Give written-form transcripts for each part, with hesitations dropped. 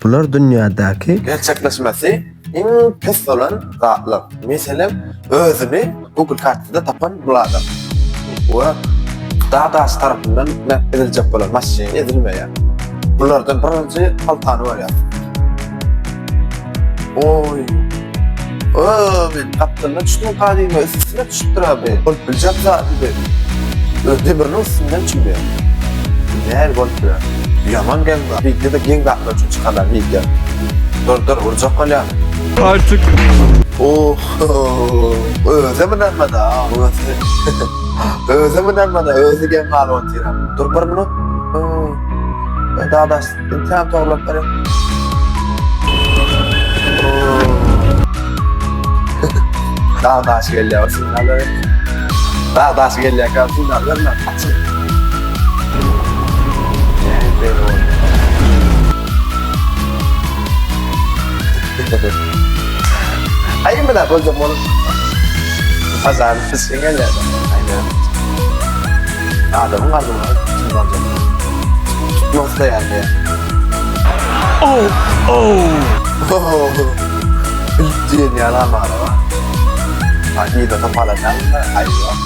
Bular dünýädäki gerçekleşmesi iň pes bolan zatlar. Meselem, özüni Google kartada tapan bul adam. We dadaş tarapyndan ediljek bolan maşyn edilmeýär. Bulardan birinji paltany görýär. Oý. Öö, men gapdaldan düşdüm gadyma, üstüne düşüpdir abi. Bolup biljek zat bu. Öz demiriniň üstünden çümýär. Näl bolup biler? Ýaman geň zat. Wideo-da geň zatlar üçin çykarylan wideo. Dur, dur, urjak bolýan. Artık. Oh, özem ynanmady ha. Özi. Özem ynanmady, özi geň galyp otyr. Dur bir minut. Dadaş, intäm toglap berýär. Dag daşy gelýär, o signal ber. Dag daşy gelýärkä signal berme, açyl. Beýle boldy. Aý mına boljak bolup. Pazar pişin gelýär. Aýna. Adamyň arzuwyna kim boljak. Tutmak isleýän diýýär. Oh, oh. Bilip diýen ýaly amala bar. Ha, ýa-da top alan ýaly, aý ýok.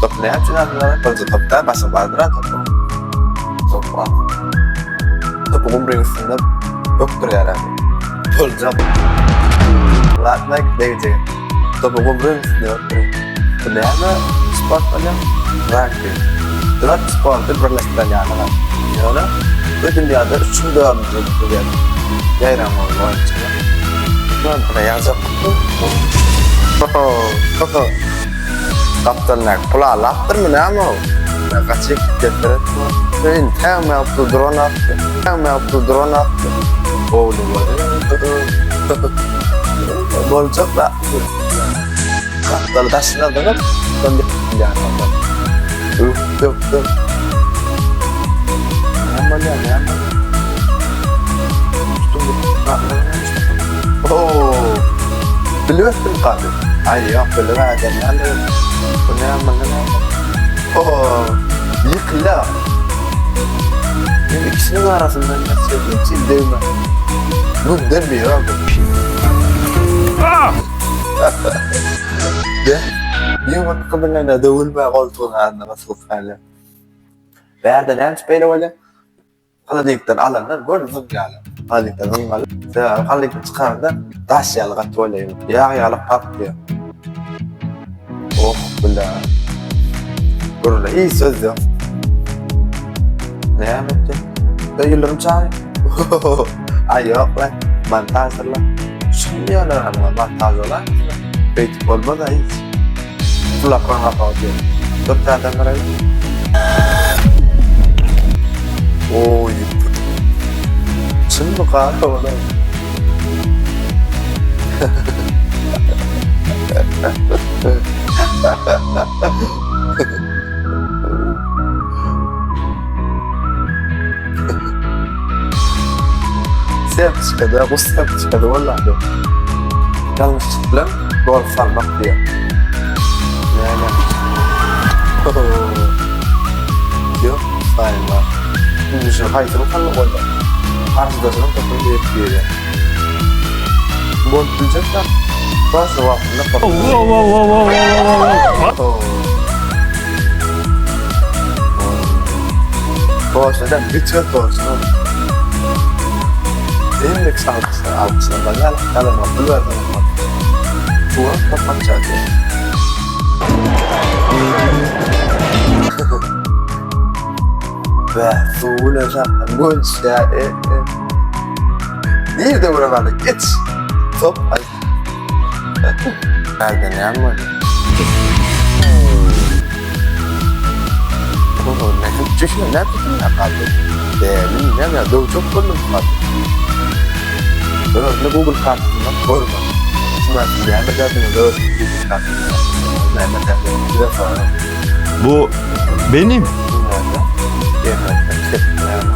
Top näme üçin aldylar? Birinji top däl, başga bardyr-a topuň. Top bar. Topy gumryň üstünde bökdürýär ädi. Boljak. Latmak degjek. Topy gumryň üstünde bökdürýär. Bu näme sport bolýar? Ragbi. Dört sporty birleşdiren ýaly. Ýöne bu dünýäde üçünji, dördünji ýylda ýaýran bolan oýunçylar. Dördüne ýazjak. Gapdalyndaky pul alapdyrmy näme ol? Gaçyp gitýär. Entägem ýapdy duran atdy. Entägem ýapdy duran atdy. Gowly bolýar. Boljak zat. Gapdaly daşyna zyňyp, soň ýaly bolýar. Öp, öp, öp. Näme bolýar, näme bolýar? Tutum Oo. Bilip etdim gaby. Aý ýok, bilip äden ýaly. Bu näme, bu näme? Oo. Ýykylýar. Men ikisiniň arasyndan geçýär, hiç hili degme. Müňden biri oldu. De, ýumurtga bilen döwülme goltugyň arasynda gysylyp galýar. Bärde näme üçin beýle bolýar? Holodilnikden alanda gör zyňýarlar. Holodilnikden zyňmaly. Sebäbi holodilnikden çykaranda daş ýaly gaty bolýar. Ýag ýaly partlaýar. Oh, bile. Gürle, iyi söz ýok. Näme etdi? Ýyldyrym çaý. Aý ýok lan, montaždyr lan. Şuny ýöne ama montaž bolar. Beýdip bolmaz a hiç. Kulaklan gapagy diýen. Dur täzeden göreýin. Oý. Çynmy gar olar? Serpiçkada, guş serpiçkada bolady. Ýalňyşlyk bilen gol salmak diýýär. Näme? Ýok, saýylmaz. Indi şu haýsyny salmak bolýar? Garşydaşynyň topuny berip girýär. Bolup biljek zat. Başga wagtynda Toşladan biçe toşla. Hemme alkışlar, alkışlar. Ben ýaly ýalan pul berdim. Suwa tapança diýär. Be, suw bilen şapdan gönçýär. E, e. Nirde gören Geç. Top. Nerede näme bolýar? Oho, ne düşme, ne tutumda kaldy? Däli, näme ýa, döwjek boldum kaldy. Özüni Google kartasyndan görme. Şuna siz näme derdiňiz özüni Google kartasyndan. Näme derdiňiz bize soraň. Bu benim. Dünýäde gelmekde kep näme?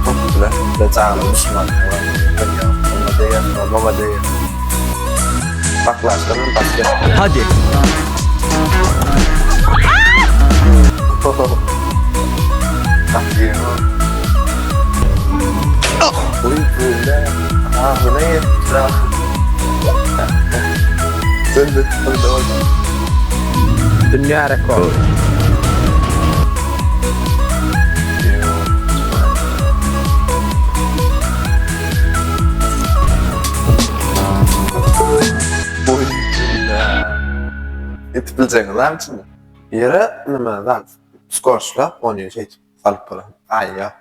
Top bilen de janyň düşman. Oňa deger, oňa deger. Baklaşdan basket. Hadi. Uy. Agzyna ýetipdir. Sen de tutuldy boldy. Dünýä rekordy. Ýetip biljegiňiz zat içinde. Ýere nime zat skorçlap ony şeýdip salyp bolar. Aý ýok.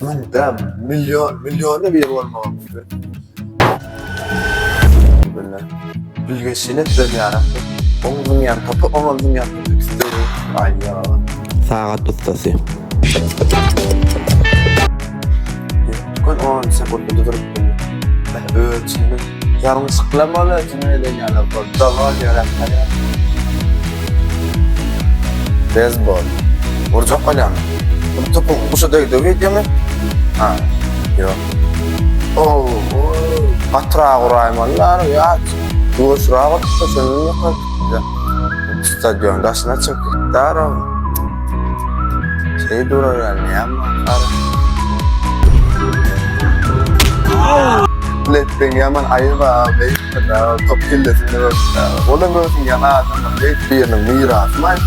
Müňde million, millionda bir bolmagy mümkin. Bilmem. Bilgeşini etmem ýarapdy. Oň zyňýan topy, oňam zyňýan topy ikisi de Aý ýa. Sagat ussasy. Tüken 10 sekundda durup bildi. Öz içinde ýalňyşlyklamaly üçin eden ýaly boldy. Dowol ýöräp barýar. Bezbol. Urjak bolýarmy? Bu topuň guşa degdi öýdýämi? Ha, ýok. Oo, gatyrak uraýmalylar ýa. Ýuwaşrak ursa şondan ýokary gitdi. Stadion daşyna çykyp gitdi ara. Şeý durar ýaly näme bar? Biletden ýaman aýyp a, beýtdir a, top kellesinde görüpdi. Olam özüň ýaly adamlar beýt biriniň mirasymy aý.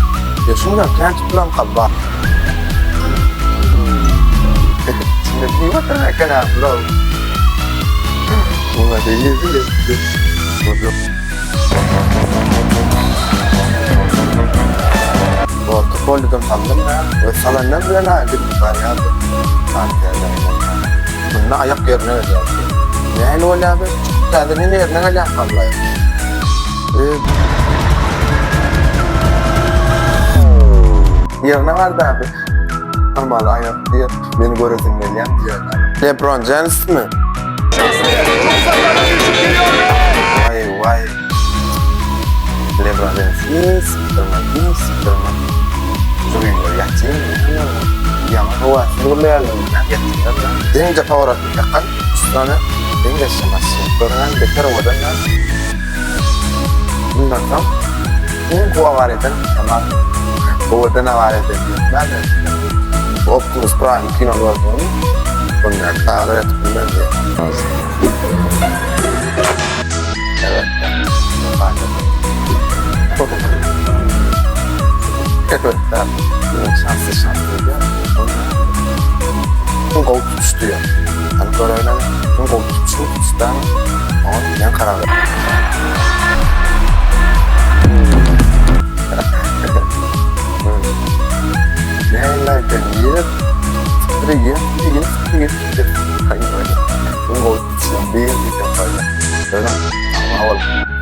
Ýa şundan kän tutulan kal bar. Içinde diýip oturan eken a, bular. Muňa diýip. Orta poliden saldym da we salandan bilen ha gidip barýardy. Bunda aýak ýerine gelýär. Nähili bolýar bu? Täze ne ýerine gelýär vallahi. Ýerine bardy abi. Normal aýak diýip meni göresim gelýär diýýär. LeBron Jamesmi? Vay vay. LeBron James hiç durma, hiç durma. Jüriňler ýatýan. Ýaňy howasyz gurlaýarlar. Ýatýarlar. Deňje powrat ýakan üstüne deňje şamas. Görünen beter owadan ýa. Bundan soň iň gowy awar eden tamam. Owadan awar eden diýip. Optimus Prime kino gördüm. Bundan sağda yatıp bilmez diye. Evet. Evet. Şanslı şanslı diyor. Gol tutuş diyor. Hani görevlen gol tutuşu tutuştan ona yan karar ver. Nähili nirede Siktir git, siktir git, siktir git. Hangi böyle? Bunu gol tutuşu bir bir yapar. Öyle mi? Tamam alalım.